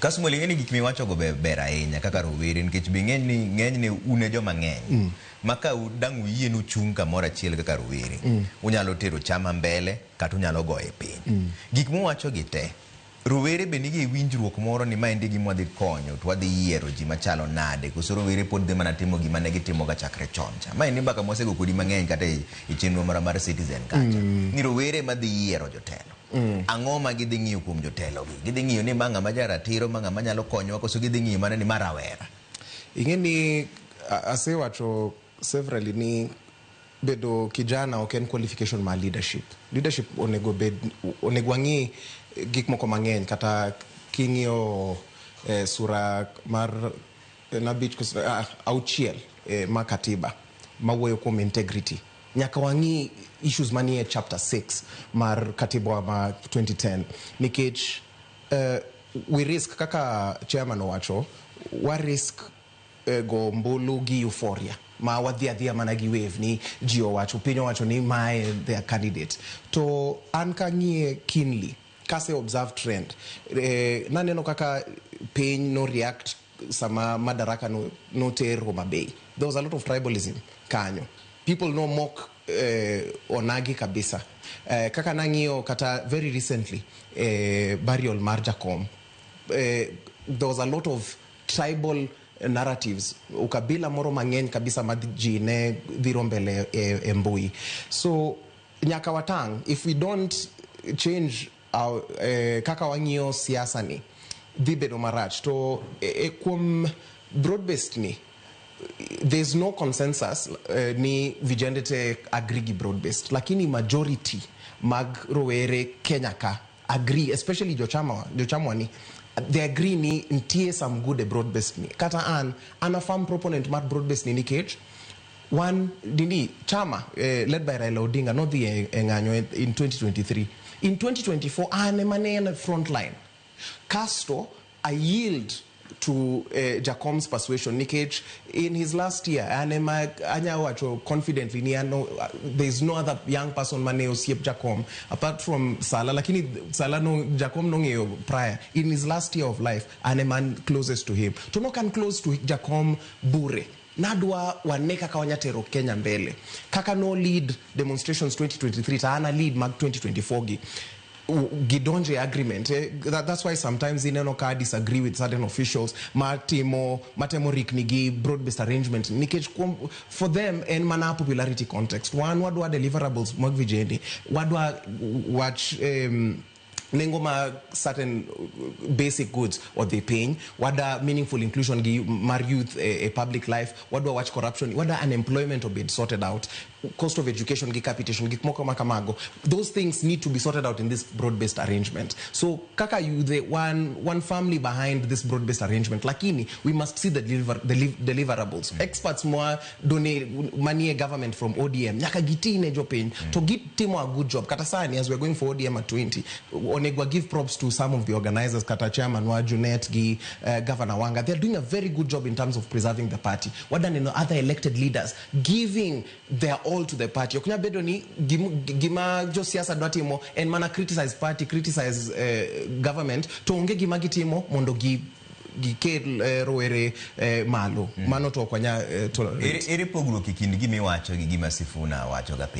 Kasmuel, ing'e ni gik miwachogo be ber ahinya kaka rowere, nikech be ng'eny ni ng'enyne un e joma ng'eny ma ka dang' uyie ni uchung' kamoro achiel kaka rowere, unyalo tero chama mbele kata unyalo goye piny. Gik muwachogi te, rowere be nigi winjruok moro ni maendi gima wadhi konyo to wadhi yiero ji machalo nade, koso rowere pod dhi mana timo gima ne gitimoga chakre chon cha? Maendi mbaka mwasego kodi mang'eny kata e chenro mara mar Citizen kacha, ni rowere madhi yiero jotelo, ang'o ma gidhi ng'iyo kuom jotelo gi? Gidhi ng'iyo ni ma ng'ama jaratiro, ma ng'ama nyalo konyowa, koso gidhi ng'iyo mana ni ma rawera? Ing'e ni asewacho severally ni bedo kijana ok en qualification mar leadership. Leadership onego bed, onego wang'i gik moko mang'eny. Kata king'iyo sura mar 5 6 ma katiba mawuoyo kuom integrity, nyaka wang'i issues manie chapter 6 mar katiba ma 2010, nikech we risk, kaka chairman owacho, wa risk go ombulu gi euphoria ma wadhi adhiya mana gi wave ni ji owacho, piny owacho ni mae their candidate. To an kang'iye keenly, kase observe trend, naneno kaka piny no react sama Madaraka no noter Homa Bay. There was a lot of tribalism kanyo, people no mock onagi kabisa. Kaka nang'iyo kata very recently burial mar Jakom, there was a lot of tribal narratives, ukabila moro mang'eny kabisa ma ji ne dhiro mbele e mbui. So nyaka watang'. If we don't change our, kaka wang'iyo siasa ni dhi bedo marach. To kuom broad based ni, there's no consensus ni vijende te agree gi broad based, lakini majority mag rowere Kenya ka agree, especially jochama, jochamwa ni they agree ni nitie some good e broad based ni. Kata an a firm proponent mar broad based ni, nikech one dini chama led by Raila Odinga nodhi e ng'anyo in 2023. In 2024 an ema ne en front line. Kasto I yield to Jakom's persuasion, nikech in his last year an ema anya wacho confidently ni an no, there is no other young person mane osiep Jakom apart from Sala, lakini Sala no Jakom nong'eyo prior. In his last year of life an ema an closest to him. To nok an close to Jakom bure, nadwa wane kaka wanya tero Kenya mbele. Kaka no lead demonstrations 2023, to an a lead mag 2024 gi gidonjo e agreement. That's why sometimes ineno ka disagree with certain officials matimo matemo rikni gi broad based arrangement, nikech kuom, for them en mana popularity context. Wan wadwa deliverables mag vijende, wadwa wach nengo ma certain basic goods odhi piny, wadwa meaningful inclusion gi mar youth e public life, wadwa wach corruption, wadwa unemployment obed sorted out, cost of education gi capitation, gik moko ma kamago. Those things need to be sorted out in this broad based arrangement. So kaka youth, one family behind this broad based arrangement, lakini we must see the deliverables. Experts mwa done manie government from ODM nyaka gitine jopiny to gitimo a good job. Kata sani as we're going for ODM at 20, onego wa give props to some of the organizers, kata chairman wa Junet gi Governor Wanga. They're doing a very good job in terms of preserving the party. Wadaneno other elected leaders giving their all to the party. Ok nyal bedo ni gima josiasa dwa timo en mana criticize party, criticize government, to onge gima gitimo mondo gi gikel rowere malo. Mano to ok wanya tolerate. Ere pogruok e kind gima iwacho gi gima Sifuna wacho ga pile?